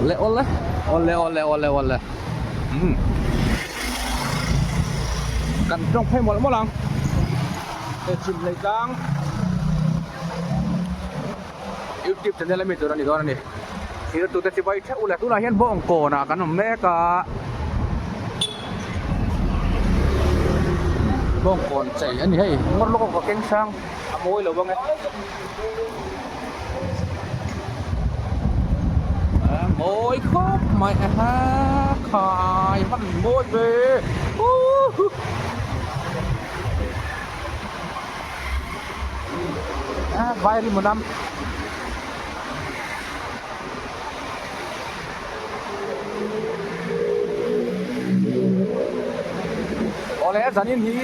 Awle awle awle awle awle awle umm kan tawng phei mawlh mawlh ang he chhim hlei tlang youtube channel ami tur a ni dawn a ni thil tute chi vai theuh le tunah hian bawng kawnah kan awm mek a bawng kawn chei a ni hei ngawr lawk ka keng hrang a mawi lo ang e. Mawi khawp mai a ha khai hman mawi ve huhu a vai ri munam awle zanin hi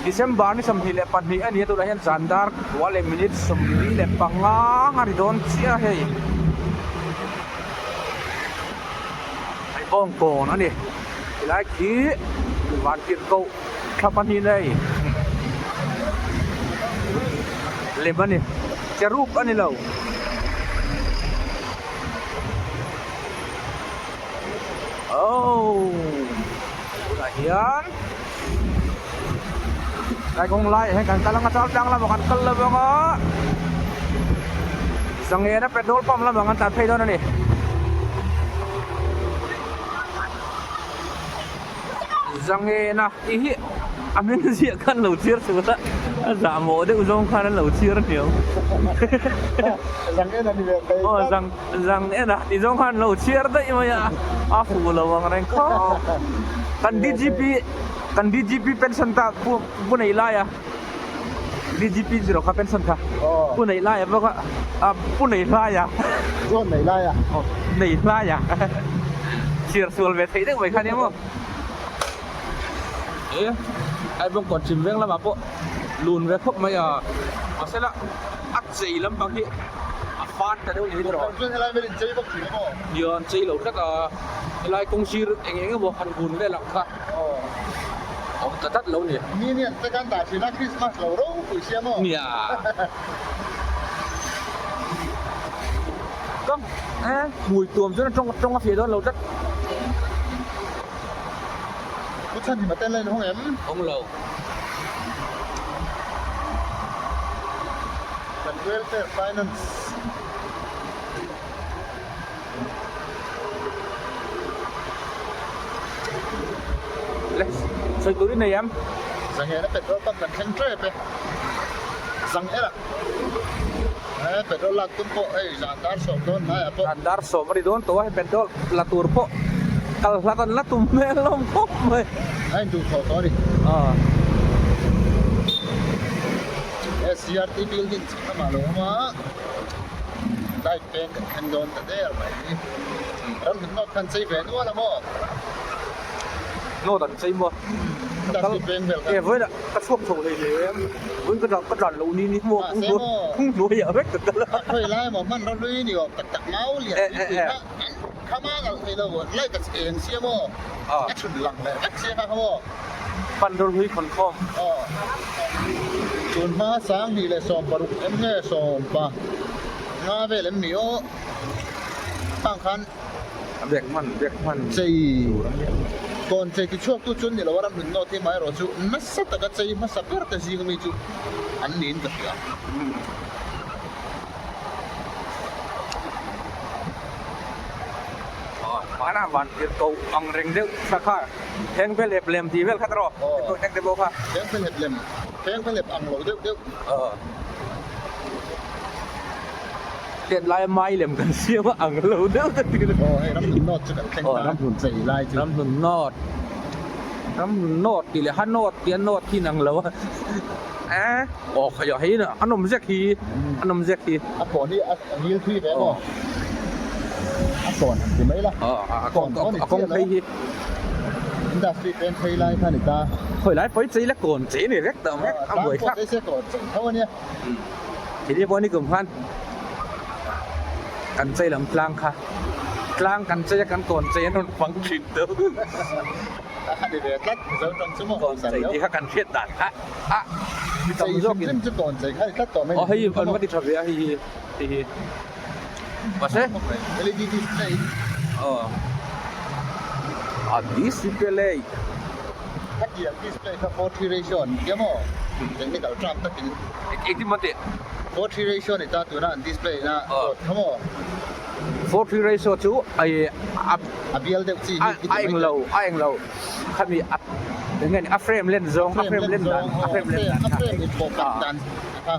December ni 22 a ni a tunah hian zan dar kua leh minute 45 a ri dawn chiah a hei hei bawng kawn a ni tilai khi van tirh koh thla pahnih nei lem a ni cherub a ni lo. Oh tunah hian lai kawng laiah hian kan kal anga chal tlang lamah kan kal lo anga zangena petrol pump lamah kan tlan phei dawn a ni. Zangena tih hi a hming ziah khan lo chhiar suh la a zah mawh deuh zawng khan an lo chhiar aniang Zangena ni ve phei aw zang zangena tih zawng khan an lo chhiar daih mai a a fuh lo ang reng khawp kan DGP kan DGP pension ta pu pu neih lai a DGP zero kha pension kha pu neih lai a bawk a a pu neih lai a chuan neih lai a aw neih lai a chhiar sual ve theih deuh mai kha nia maw e ai bawng kawn chim veng lamah pawh lun ve khawp mai a mahse la a chei lampang hi a fan ta deuh ni hi erawh chuan helai vel in chei vak thin a maw nia an chei lo tlat a helai kawng sir eng eng emaw han bun vel ang kha Awm ta tlat lo ni. Ni nian te kan dah thin a Christmas lo ropui sia maw? Nia. Kam e hmui tuam chuan a tawng tawng a fiah dawn lo tlat. Pu chhan hi maten la in hawng em? Hawng lo. Kan welfare finance. Le sawi tur i nei em? Zangena petrol pump kan thleng tep e. Zang ela he petrol lak tum pawh hei zan dar sawm dawn hnaiah pawh. Zan dar sawm a ni dawn tawh a hei petrol la tur pawh kal hlat an la tum hmel hlawm khawp mai. A in duh thawh tawh a ni. SCRT building chhak lamah lo awm a. Light peng kan thleng dawn ta der mai. Ram hmun nawt khan chei ve nual a maw? Nawt an chei maw? Ka kal e vawiin ah ka chhuak chho hlei hle em? Vawiin ka ka tlan lo ni ni maw? Kung hnuai ah vek ka kal a. A khawi lai maw hman ram hlui ni awm tak tak mau lian pui pui kha an khama ngalh thei lo light a cheng sia maw? A chhun lang leh vek sia kha kha maw? Hman ram hlui khawn khawm. Tun hma 20 leh 16 em nge sawmpa nga vel em ni aw khang khan bek hman bek hman chei kawn chei ti chhuak tu chuan ni lo a ram hlun nawt hi amaherawh chu nasa taka chei hmasa ber te zing ami chu an niin ka hria. Hmanah van tirh koh ang reng deuh kha kha Heng vel ep lem tih vel kha tawh rawh heng te pawh kha. Heng vel ep lem heng vel ep ang lo deuh deuh. Tet laia mai lem kan siam a ang lo deuh ta tir. Aw hei Ramhlun North chu kan thleng ta. Ramhlun chei lai chu. Ramhlun North. Ramhlun North tih leh ha North tih a North hi inang lo a. E aw khaih a hei a nawm zek hi a nawm zek hi. A kawn hi a ngil thui ve maw? A kawn han ti mai la. A kawng a kawng phei hi. Industry pen phei lai kha ni ta. Khawi lai pawi chei la kawn chei ni vek tawh mek a buai thlak. Tlang pawh chei se kawn chei tho a nia. Thil hi pawh ni kum khan kan chei lam tlang kha tlang kan chei a kan kawn chei an rawn hmang thin deuh. A ni ve tlat Mizo tawng chu maw Kawn chei tih kha kan hriat dan kha a mi tam zawk in. Chei hrim hrim chu kawn chei kha ni tlat tawh mai. Aw hei an va ti tha ve a hei hi hei hi. Mahse LED display. Aw a display. Khatiang display kha 4:3 ratio an tia maw? Technical term takin. Engtin maw tih? 4:3 ratio ni ta tuna an display na board kha maw? 4:3 ratio chu ai a A bial deuh chi hi a eng lo a eng lo khami a eng nge ni a frame len zawng a frame len dan a frame len dan a frame inpawh pat dan kha.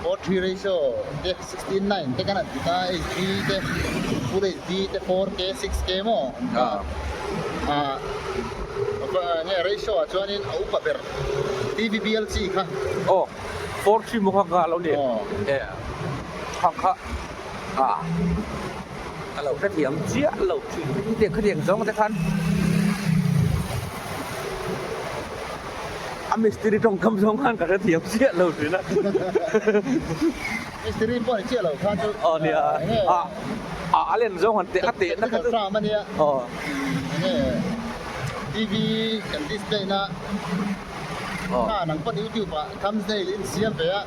4:3 ratio te 16:9 te kan han ti ta HD te full HD te 4K 6K maw ah nge ratio ah chuanin a upa ber TV bial chi kha aw 4:3 maw kha kha lo ni e kha kha ah a lo hrethiam chiah lo thin khatiang zawng te khan. A mistiri tawngkam zawng khan ka hrethiam chiah lo thin a. Mistiri pawh ni chiah lo kha chu. Aw nia. A a a len zawng han teh a tehna kha chu. Tram a nia. Aw. Enge TV kan display na. Aw. Kha nang pawn YouTube ah thumbnail in siam ve a.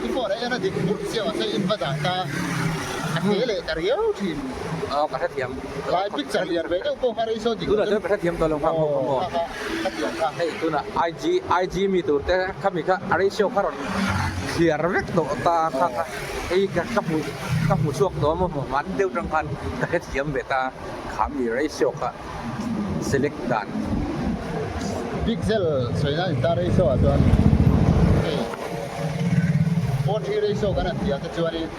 I phone ah en a dik bur chiah mahse in va dah ta. A te leh ta riau thin. Aw ka hrethiam. Lai picture lian ve deuh pawh kha rei saw dik Tunah chuan ka hrethiam tawh lo nghak bawk ang aw. Kha kha thiam kha. Hei tunah IG IG mi tur te khami kha a ratio kha rawn thliar vek tawh ta kha kha hei ka ka hmu ka hmu chhuak tawh a maw hman deuh tang khan ka hrethiam ve ta kha mi ratio kha select dan. Pixel sawi nan ta ratio ah chuan hei 4:3 ratio kan han tih ah te chuanin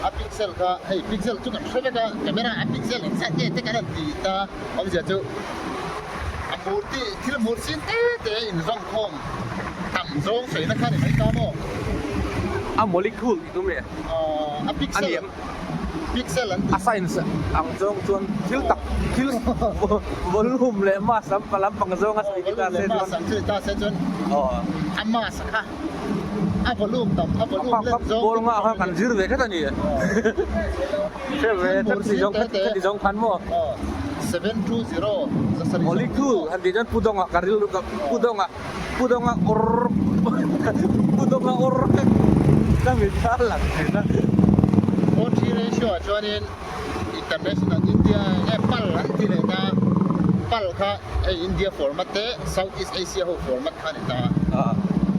A pixel kha hei pixel chu kan hre vek a camera a pixel eng zat nge te kan han ti ta awmzia chu a hmur ti thil hmur chin te te a inzawm khawm tam zawng sawi na kha ni mai ta maw. A molecule tih tum e. A pixel pixel an ti. A science ang zawng chuan thil tak thil volume leh mass lam lampang zawng a sawi ta se chuan. Volume leh mass ang chu ni ta se chuan a mass kha. A volume tam, a volume let zawng. Ball ngah kha kan zir ve tlat a ni. Hre ve tlat ti zawng khati zawng khan maw. 720 zasarih. Molecule han tih chuan Pu Dawnga ka rilru ka Pu Dawnga Pu Dawnga awr Pu Dawnga awr ka mit kha a lang thin a. OT ratio ah chuanin International India nge pal an ti leh ta pal kha hei India format te South East Asia ho format kha a ni ta a.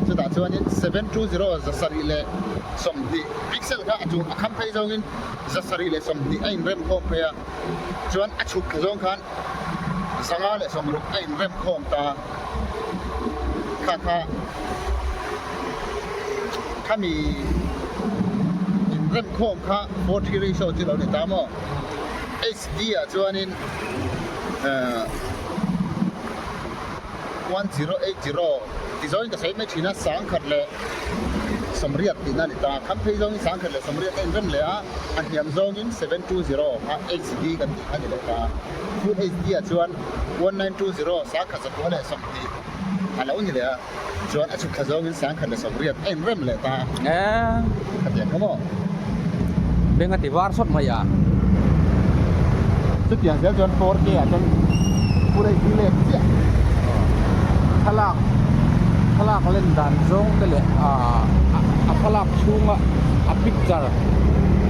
Chutah chuanin 720 720 pixel kha a chung a kham phei zawngin 720 a inrem khawm phei a, chuan a chhuk thla zawng khan 560 a inrem khawm ta kha kha khami inrem khawm kha 4:3 ratio chu lo ni ta maw? HD ah chuanin ehh. 1080 ti zawngin ka sawi mai thin a, 1080 tihna a ni ta. Kham phei zawngin 1080 a inrem leh a, a hniam zawngin 720 kha HD kan tih kha a ni leh ta. Full HD ah chuan 1920 1120 a lo ni leh a, chuan a chhuk thla zawngin 1080 a inrem leh ta. Khatiang kha maw? Beng a ti var sawt mai a. Chutiang zel chuan 4K ah chuan Full HD lek chiah. Thlalak thlalak len dan zawng te leh ah a thlalak chhunga a picture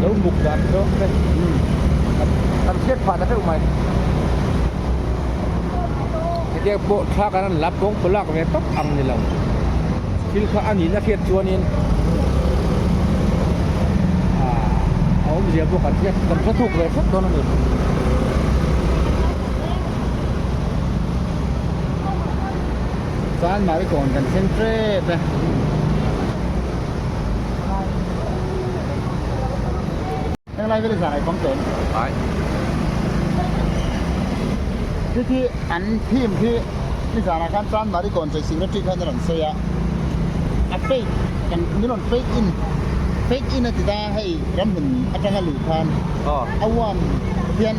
lo muk dan zawng te kan hriat phah ta deuh mai. Hetiang pawh thla kan han la pawng pawh lak ve tawp ang ni lo. Thil kha a nihna hriat chuanin ah a awmzia pawh kan hriat kan hre thuk ve hrep dawn a ni. Chuan Marikawn kan thleng tep e. Heng lai vel hi zan ai pang tawh Ai. Khi khi an theme khi nizanah khan Chanmari kawn chei secretary khan a rawn sawi a, a fake kan min rawn fake in fake in a ti ta hei ramhmun atanga luh khan a warm hian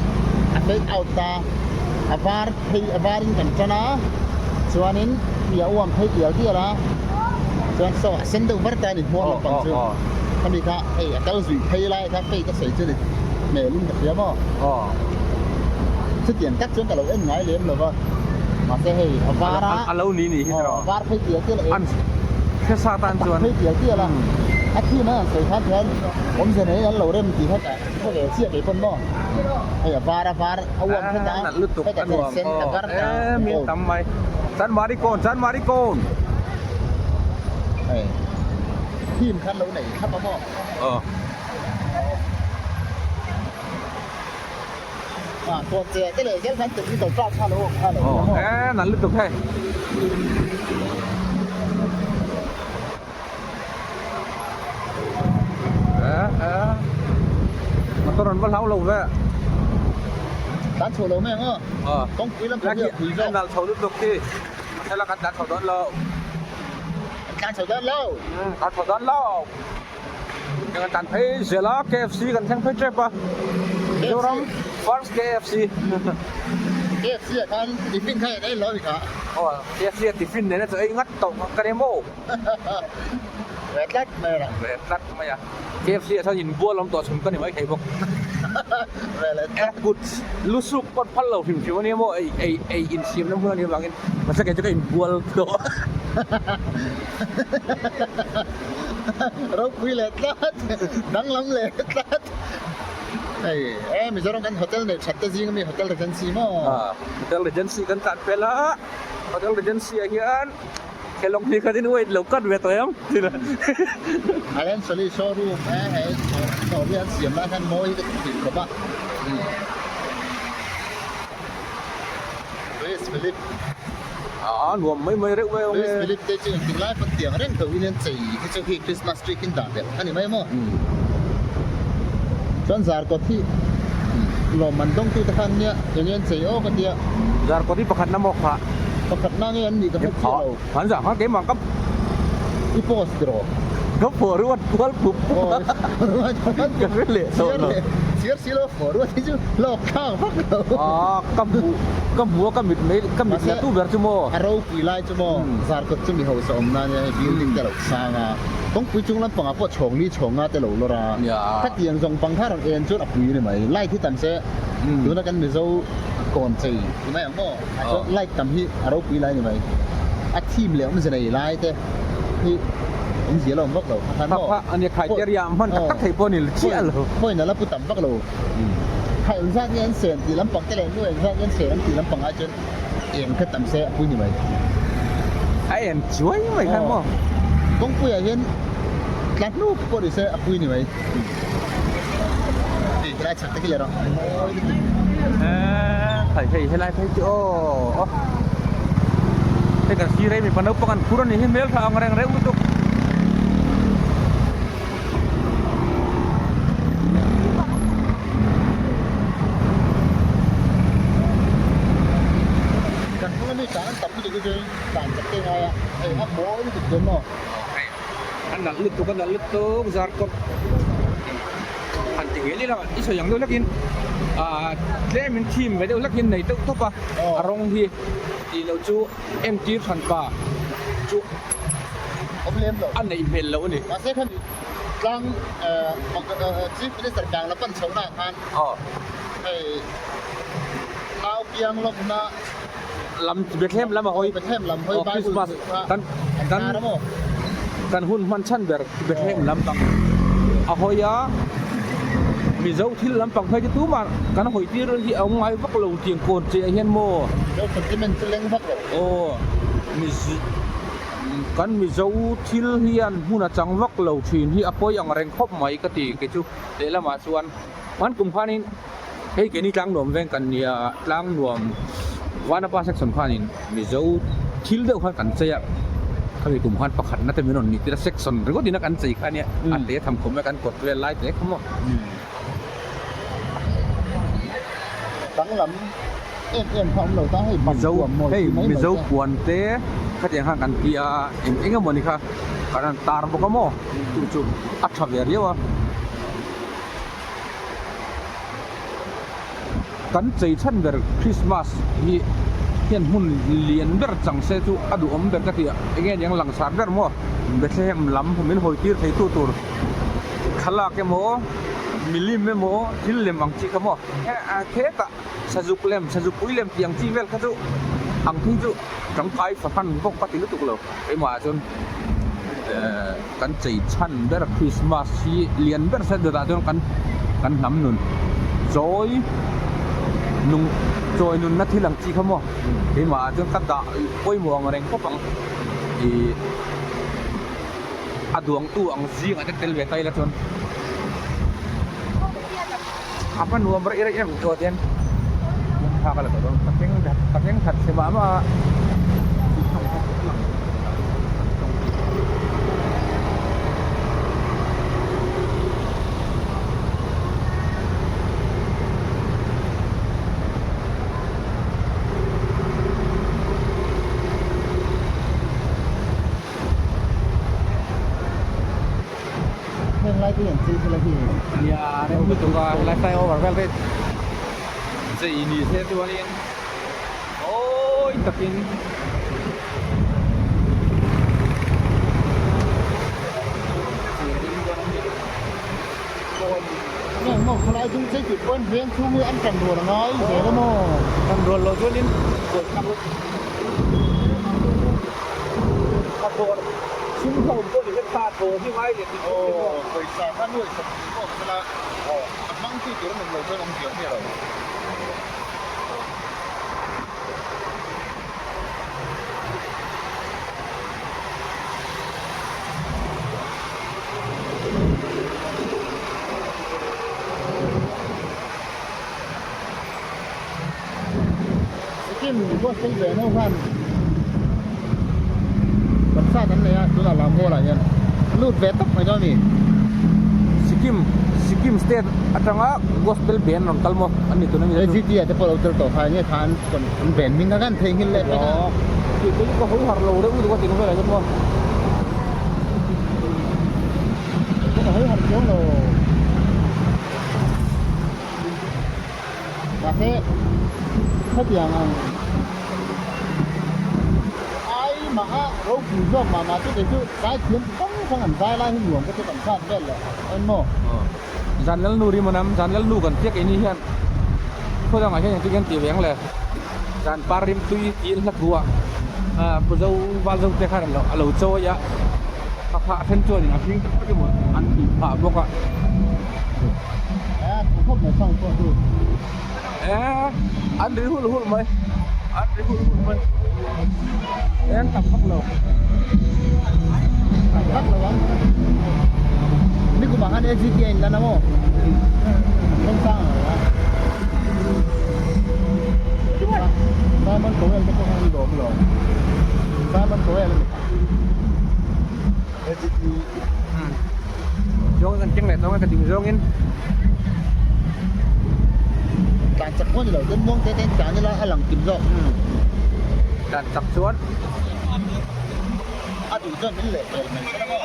a fake out ta a var phei a varin kan tan a chuanin tui a warm phei tial tial a chuan saw a sen deuh var ta a ni hmuar lampang chu. Khami kha hei a kal zui phei lai kha fate a sawi chu ni hmelin ka hria maw? Aw. Chutiang tak chuan ka lo en ngai lem lo va, mahse hei a var a. A lo ni ni hi tiraw? Aw, a var phei tial tial a. An hre sa tan chuan. A tak phei tial tial a. A theme an han sawi khan hian awmze nei an lo rem tih kha ka hre ve chiah kei pawn maw. Hei a var a var a uam hret a, Nalh lutuk hetah a hian nuam sen a aw var ta e mi tam mai. Chanmari kawn Chanmari kawn. Hei theme khan lo nei thlap a maw. Aw. Ah kawn che te leh zel khan technical class kha lo awm kha lo nia maw. Aw e nalh lutuk hei. Motor an va hlau lo ve. Tlan chho lo mai ang aw. Kawngpui lam pawh hi a phui zawk. An nalh chho lutuk khi. Hela kan tlan chho dawn lo. An tlan chho dawn lo. Tlan chho dawn lo. Kan tlan phei zel a KFC kan thleng phei tep a. Mizoram first KFC. KFC ah khan tiffin kha en lo a ni kha. Aw KFC ah tiffin nena chu ei ngat tawh ka ni maw. Ve tlat mai a. Ve tlat mai a. KFC ah chuan inbual awm tawh chhun ka ni mai thei bawk. Ve leh tlat. Kut lusuk pawn phal lo hrim hrim a nia maw ei ei ei insiamna hmun a nih avangin mahse kei chu ka inbual tawh. Ropui leh tlat, danglam leh tlat. Hei e Mizoram kan hotel neih that te zing ami Hotel Regency maw? Hotel Regency kan tlan fel a, Hotel Regency ah hian Helawng hi khatin wait lo cut ve tawh em? Allen Solly showroom e hei dawr hi an siam lai hian mawi hi ka ti thin khawp a. Louis Philippe. A nuam mai mai reuh mai awm e. Louis Philippe te chu engtin lai pawn tiang reng tho in an chei hi chu khi Christmas tree khin dah belh a ni mai maw? Chuan Zarkawt hi lawmman dawngtute khan nia enge an chei aw ka tia. Zarkawt hi pakhatna maw kha? Pakhatna nge an nih ka hre chiah lo. An zah kha keimah ka I post rawh. Ka phuah ruat kual pup pup a. Ka hre leh tawh lo. Chhiar si lo phuah ruat hi chu hlawk thlak vak lo. Aa ka hmuh ka hmuh a ka mit mai ka mit la tu ber chu maw. A ropui lai chu maw Zarkawt chu mi hausa awm nan hian hei building te lo sang a. Kawngpui chung lampangah pawh chhawng li chhawng nga te lo lawr a. Khatiang zawng pang kha rawn en chuan a pui ni mai. Light hi tam se tuna kan Mizo kawn chei ti mai ang maw. Ah chuan light tam hi a ropui lai ni mai. A theme leh awmze nei lai te hi awmzia la awm vak lo. A khan maw? Kha ania criteria hman tak tak thei pawh a ni chiah lo. Point a la pu tam vak lo. Kha engzat nge an sen tih lampang te leh nu engzat nge an sen an tih lampang ai chuan eng kha tam se a pui ni mai. A en chuai mai khan maw? Kawngpuiah hian tla hnuk pawh ni se a pui ni mai. Hei helai chhak te khi leh rawh mawi lutuk. Hei hei helai phei chu aw hei kan sir a mipa naupang an phur a ni hi hmeltha ang reng reuh lutuk. Kan hnung ami tlan an tam lutuk hi chu tlan chak te ngai a hei a mawi lutuk dawn maw. A nalh lutuk a nalh lutuk Zarkawt han ti ngei ila i sawi ang deuh hlakin ah tlem in thim ve deuh hlakin nei deuh tawp a a rawng hi tih loh chu entir hran pa chu awm lem lo a neih hmel loh a ni. Mahse khami tlang Chief Minister Bangla pan chhohna ah khan hei nau piang lawmna lam Bethlehem lam a hawi Bethlehem lam hawi Bible Christmas kan kan kan hun hman chhan ber Bethlehem lam pang a hawi a Mizo thil lam pang phei chu tumah kan hawi tir hi a awm ngai vak lo tiang kawn che ah hian maw Mizo sentiment chu leng vak lo aw Mizo kan Mizo thil hian hmun a chang vak lo thin hi a pawi ang reng khawp mai ka ti kei chu lehlamah chuan hman kum khanin Hei keini Tlangnuam veng kan nia, Tlangnuam Vanapa section khanin Mizo thil deuh khan kan chei a, khami kum khan pakhatna te min rawn nih tir a, section ringawt ina kan chei kha ania, a te tham khawm mai kan kawt vel lai te kha maw. Danglam em em kha awm lo ta hei ban puam mawi Hei mai mai Mizo te. puan te khatiang khan kan ti a, eng eng emaw ni kha kan rawn tar bawk a maw, chu chu a tha ve riau a. Kan chei chhan ber Christmas hi hian hmun lian ber chang se chu a duhawm ber ka ti a, enge niang langsar ber maw Bethlehem lam min hawi tir thei tu tur thlalak emaw milim emaw thil lem ang chi kha maw hetah sazuk lem sazuk pui lem tih ang chi vel kha chu ang thing chu tangkai fahran bawk ka ti lutuk lo keimah ah chuan. Kan chei chhan ber Christmas hi lian ber se dawtah chuan kan kan hnam nun chawi nung chawi nunna thil ang chi kha maw keimah ah chuan ka dah pawimawh ang reng khawp ang ih a duangtu ang zingah te tel ve ta ila chuan a va nuam rei rei em chuan hian thla ka la tawh dawn ka keng ka keng that chhe mah mah a. Heng lai te hian chei sela hi. Nia rem lutuk a helai flyover vel te chei ni se chuanin mawi takin Nge maw khawlai dung chei tih pawhin veng chhung hi an tan rual a ngai zel a maw? Tan rual loh chuanin buaithlak lutuk. A dawr sum ho pawh ni hian ta thaw hi ngai leh tih pawh Aw pawisa kha nuai sak tih pawh awm sela a hmang tih tur an awm lo chuan awm diam miah lo. Sikkim gospel ve no khan concert an nei a tunah Lammual ah hian lut ve tawp mai dawn a ni. Sikkim Sikkim state atanga gospel band rawn kal maw an ni tuna mi chu. AGT ah te pawh lo tel tawh kha enge kha an an band hming kha khan theihnghilh leh pek a. Tih te chu ka hawi harh lo deuh lutuk a ti velah hian maw. Ka hawi harh chuang lo. Mahse khatiang ang ai mah a ropui zawk mah mah chu kei chu zai thiam hrang hrang an zai lai hi nuam ka chu kan hrat vel leh en maw. Zan Lalnu rim a nam, Zan Lalnu kan tia keini hian khaw dangah hian engtin kan tih ve ang le, Zan par rim tui tiin hla thu ah Pu Zo Val Zo te khan a lo chawi a, a phah then chuanin a hring tak tak emaw an tih phah bawk a. An ri hul hul mai an ri hul hul mai an tam vak lo tam vak lo ang nikum ah khan AGT a in lan a maw Thawngsang ang lo a Simon Cowell te pawh khan an lawm alawm Simon Cowell a ni AGT Zawng kan keng leh tawng a ka ding zawngin. Tlan chak pawh ni lo chuan muang te te in tlan ila a lang kim zawk. Tlan chak chuan. A duh chuan min leh pel mai sia maw.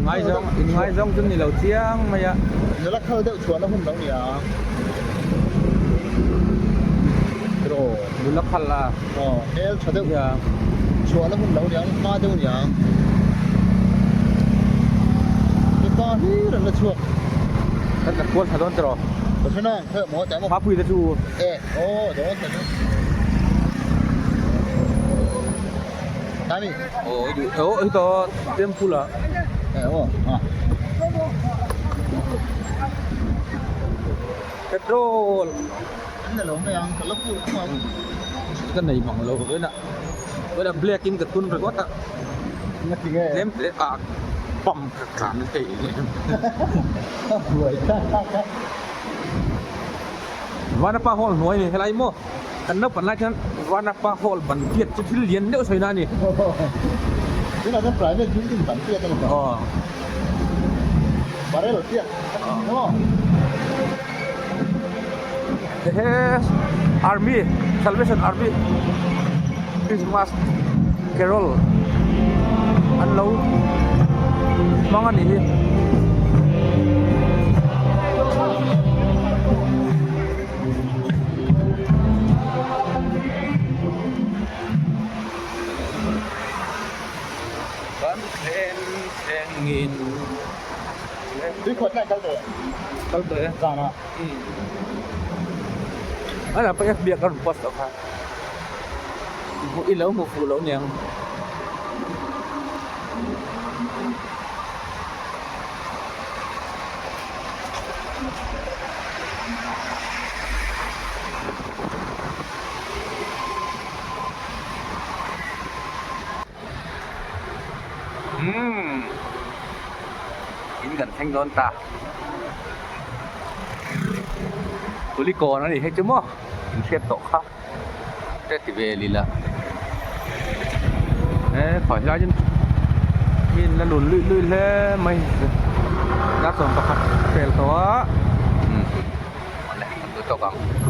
Ngaizawng in ngaizawng chu ni lo chiang mai a. Nula khal deuh chhuahna hun lo nia. Tiraw. Nula khal a. Aw hmel tha deuh chhuahna hun lo nia hma deuh nia. Mipa hlir an la chhuak. Kan la kual tha dawn tiraw. Ka hre nang khawi maw tah maw. Mapui te chu. E aw dawn ta chu. Tani. Aw i duh aw heta temple ah. E aw a. Petrol. An la lo mai ang ka la pur khawp ang. Ka nei mang lo vawiin ah vawiin ah black in ka tun ringawt a. Nga ti nge? Tlem tle ah pump ka tlan thei em. A buai ta. Vanapa hall hnuai a ni helai maw kan naupang lai chuan Vanapa hall ban piat chu thil lian deuh sawi na a ni. Tunah chuan private building ban piat a ni tawh. Aw. Barrel piat maw. Hehe army salvation army Christmas carol an lo hmang a nih hi. Kan thleng thlengin. Kal tawh e. Zanah. Ana pa FB ah ka rawn post loh kha. I lo hmu fuh loh niang. Umm in kan thleng dawn ta Kulikawn a ni hei chu maw in hriat tawh kha te ti vel ila he khawi helai chu mi in la lun luih luih hle mai dar sawm pakhat a pel tawh a umm awle kan duh tawk ang.